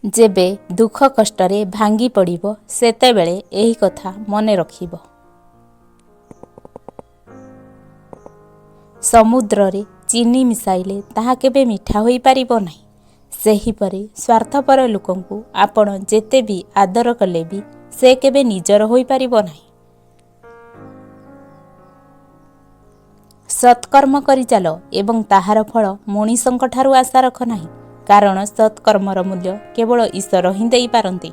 ଯେବେ ଦୁଃଖ କଷ୍ଟରେ ଭାଙ୍ଗି ପଡ଼ିବ, ସେତେବେଳେ ଏହି କଥା ମନେ ରଖିବ। ସମୁଦ୍ରରେ ଚିନି ମିଶାଇଲେ ତାହା କେବେ ମିଠା ହୋଇପାରିବ ନାହିଁ। ସେହିପରି ସ୍ୱାର୍ଥପର ଲୋକଙ୍କୁ ଆପଣ ଯେତେ ବି ଆଦର କଲେ ବି ସେ କେବେ ନିଜର ହୋଇପାରିବ ନାହିଁ। ସତ୍କର୍ମ କରିଚାଲ ଏବଂ ତାହାର ଫଳ ମଣିଷଙ୍କଠାରୁ ଆଶା ରଖ ନାହିଁ, କାରଣ ସତ୍କର୍ମର ମୂଲ୍ୟ କେବଳ ଈଶ୍ୱର ହିଁ ଦେଇପାରନ୍ତି।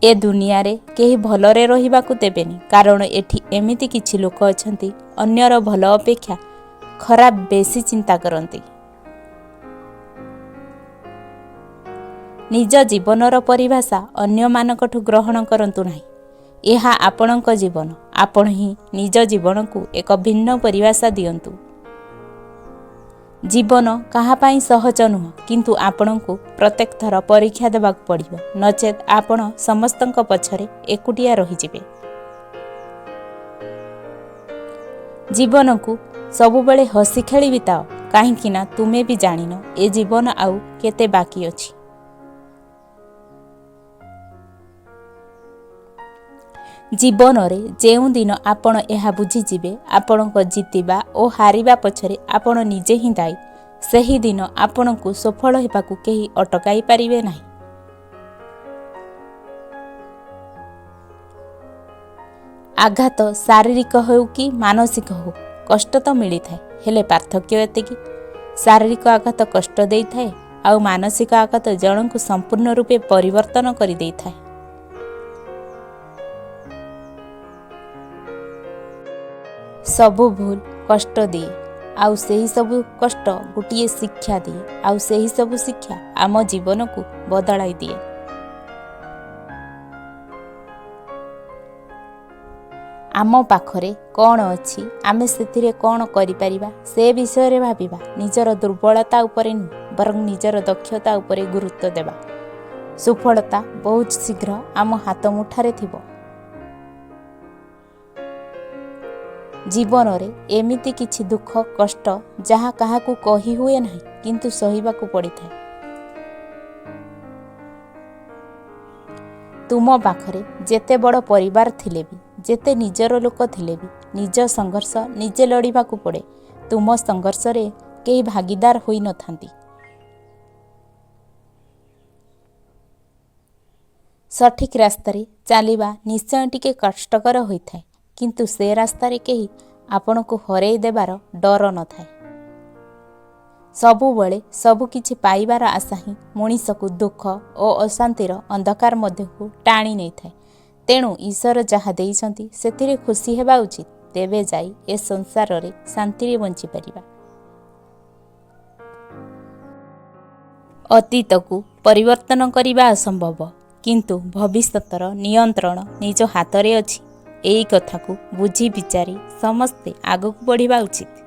ଏ ଦୁନିଆରେ କେହି ଭଲରେ ରହିବାକୁ ଦେବେନି, କାରଣ ଏଠି ଏମିତି କିଛି ଲୋକ ଅଛନ୍ତି ଅନ୍ୟର ଭଲ ଅପେକ୍ଷା ଖରାପ ବେଶୀ ଚିନ୍ତା କରନ୍ତି। ନିଜ ଜୀବନର ପରିଭାଷା ଅନ୍ୟମାନଙ୍କଠୁ ଗ୍ରହଣ କରନ୍ତୁ ନାହିଁ। ଏହା ଆପଣଙ୍କ ଜୀବନ, ଆପଣ ହିଁ ନିଜ ଜୀବନକୁ ଏକ ଭିନ୍ନ ପରିଭାଷା ଦିଅନ୍ତୁ। ଜୀବନ କାହା ପାଇଁ ସହଜ ନୁହଁ, କିନ୍ତୁ ଆପଣଙ୍କୁ ପ୍ରତ୍ୟେକ ଥର ପରୀକ୍ଷା ଦେବାକୁ ପଡ଼ିବ, ନଚେତ୍ ଆପଣ ସମସ୍ତଙ୍କ ପଛରେ ଏକୁଟିଆ ରହିଯିବେ। ଜୀବନକୁ ସବୁବେଳେ ହସି ଖେଳି ବିତାଅ, କାହିଁକି ନା ତୁମେ ବି ଜାଣିନ ଏ ଜୀବନ ଆଉ କେତେ ବାକି ଅଛି। ଜୀବନରେ ଯେଉଁଦିନ ଆପଣ ଏହା ବୁଝିଯିବେ ଆପଣଙ୍କ ଜିତିବା ଓ ହାରିବା ପଛରେ ଆପଣ ନିଜେ ହିଁ ଦାୟୀ, ସେହିଦିନ ଆପଣଙ୍କୁ ସଫଳ ହେବାକୁ କେହି ଅଟକାଇ ପାରିବେ ନାହିଁ। ଆଘାତ ଶାରୀରିକ ହେଉ କି ମାନସିକ ହେଉ, କଷ୍ଟ ତ ମିଳିଥାଏ, ହେଲେ ପାର୍ଥକ୍ୟ ଏତିକି, ଶାରୀରିକ ଆଘାତ କଷ୍ଟ ଦେଇଥାଏ ଆଉ ମାନସିକ ଆଘାତ ଜଣଙ୍କୁ ସମ୍ପୂର୍ଣ୍ଣ ରୂପେ ପରିବର୍ତ୍ତନ କରିଦେଇଥାଏ। ସବୁ ଭୁଲ କଷ୍ଟ ଦିଏ, ଆଉ ସେହି ସବୁ କଷ୍ଟ ଗୋଟିଏ ଶିକ୍ଷା ଦିଏ, ଆଉ ସେହି ସବୁ ଶିକ୍ଷା ଆମ ଜୀବନକୁ ବଦଳାଇ ଦିଏ। ଆମ ପାଖରେ କ'ଣ ଅଛି, ଆମେ ସେଥିରେ କ'ଣ କରିପାରିବା ସେ ବିଷୟରେ ଭାବିବା, ନିଜର ଦୁର୍ବଳତା ଉପରେ ନୁହେଁ ବରଂ ନିଜର ଦକ୍ଷତା ଉପରେ ଗୁରୁତ୍ୱ ଦେବା। ସୁଫଳତା ବହୁତ ଶୀଘ୍ର ଆମ ହାତ ମୁଠାରେ ଥିବ। ଜୀବନରେ ଏମିତି କିଛି ଦୁଃଖ କଷ୍ଟ ଯାହା କାହାକୁ କହି ହୁଏ ନାହିଁ, କିନ୍ତୁ ସହିବାକୁ ପଡ଼ିଥାଏ। ତୁମ ପାଖରେ ଯେତେ ବଡ଼ ପରିବାର ଥିଲେ ବି, ଯେତେ ନିଜର ଲୋକ ଥିଲେ ବି, ନିଜ ସଂଘର୍ଷ ନିଜେ ଲଢ଼ିବାକୁ ପଡ଼େ। ତୁମ ସଂଘର୍ଷରେ କେହି ଭାଗିଦାର ହୋଇନଥାନ୍ତି। ସଠିକ୍ ରାସ୍ତାରେ ଚାଲିବା ନିଶ୍ଚୟ ଟିକେ କଷ୍ଟକର ହୋଇଥାଏ, କିନ୍ତୁ ସେ ରାସ୍ତାରେ କେହି ଆପଣଙ୍କୁ ହରେଇ ଦେବାର ଡର ନଥାଏ। ସବୁବେଳେ ସବୁକିଛି ପାଇବାର ଆଶା ହିଁ ମଣିଷକୁ ଦୁଃଖ ଓ ଅଶାନ୍ତିର ଅନ୍ଧକାର ମଧ୍ୟକୁ ଟାଣି ନେଇଥାଏ। ତେଣୁ ଈଶ୍ୱର ଯାହା ଦେଇଛନ୍ତି ସେଥିରେ ଖୁସି ହେବା ଉଚିତ, ତେବେ ଯାଇ ଏ ସଂସାରରେ ଶାନ୍ତିରେ ବଞ୍ଚିପାରିବା। ଅତୀତକୁ ପରିବର୍ତ୍ତନ କରିବା ଅସମ୍ଭବ, କିନ୍ତୁ ଭବିଷ୍ୟତର ନିୟନ୍ତ୍ରଣ ନିଜ ହାତରେ ଅଛି। ଏଇ କଥାକୁ ବୁଝି ବିଚାରି ସମସ୍ତେ ଆଗକୁ ବଢ଼ିବା ଉଚିତ।